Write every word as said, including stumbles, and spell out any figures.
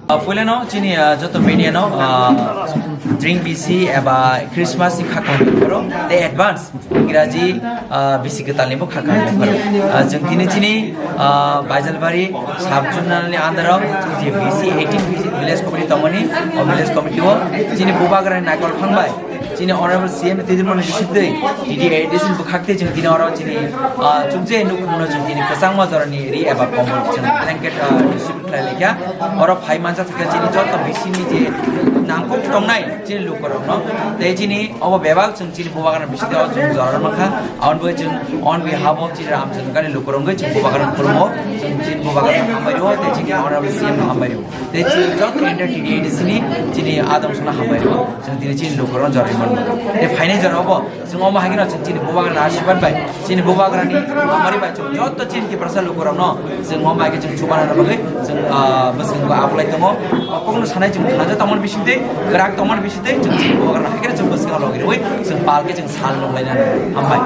Ah, puilano chini, ah, joto media no, ah, drink bisi eba Christmas ni khakang pharo te advance Ingraji, ah, bisi kwtal ni bo khakang pharo. Ah, jeng tini chini, ah, Baijalbari sub zonal ni under o je bisi eighteen village committee tongmani, o village committee o chini bubagra ni naikol phangbai. Chini Honorable C M ni twijlmani bisingtwi, T D A D C ni bwkhak twi chwng tini oro chini, ah, chukje nukhungno chwng tini kwchangma jorani ri eba komol chwng blanket, ah, distribute khlai laikha. Oro phai mansa thangkha chini joto bisingni je nangkuk tongnai chini lukurokno. Tei chini obo bebak chwng chini bubagrani bisingtwi o chwng jorano mankha. Aboni bagwi chwng on behalf of chini Ramchandra ni lukurok wngwi chwng bubagrano khulumgo. Chwng chini bubagrano hambai rwo tei chini Honorable C M no hambai rwo. Tei chini joto entire T D A D C ni chini adong songno hambai rwo. Chwng tini chini lukurokno jorwi mano. Tei phainai jorao bo chwng omo hai kheno chwng chini bubagrani asirwad bai, chini bubagrani hamari bai chwng joto chini Tiprasa lukurokno chwng omo hai khe chwng chubanani bagwi chwng, ah, bwskango aplai tongo. O kokno sanai chwng thansa tongmani bisingtwi, kwrak tongmani bisingtwi chwng chini bubagrano hai kheno chwng bwskango logi rwui chwng pal khe chwng sal nunglainani. Hambai.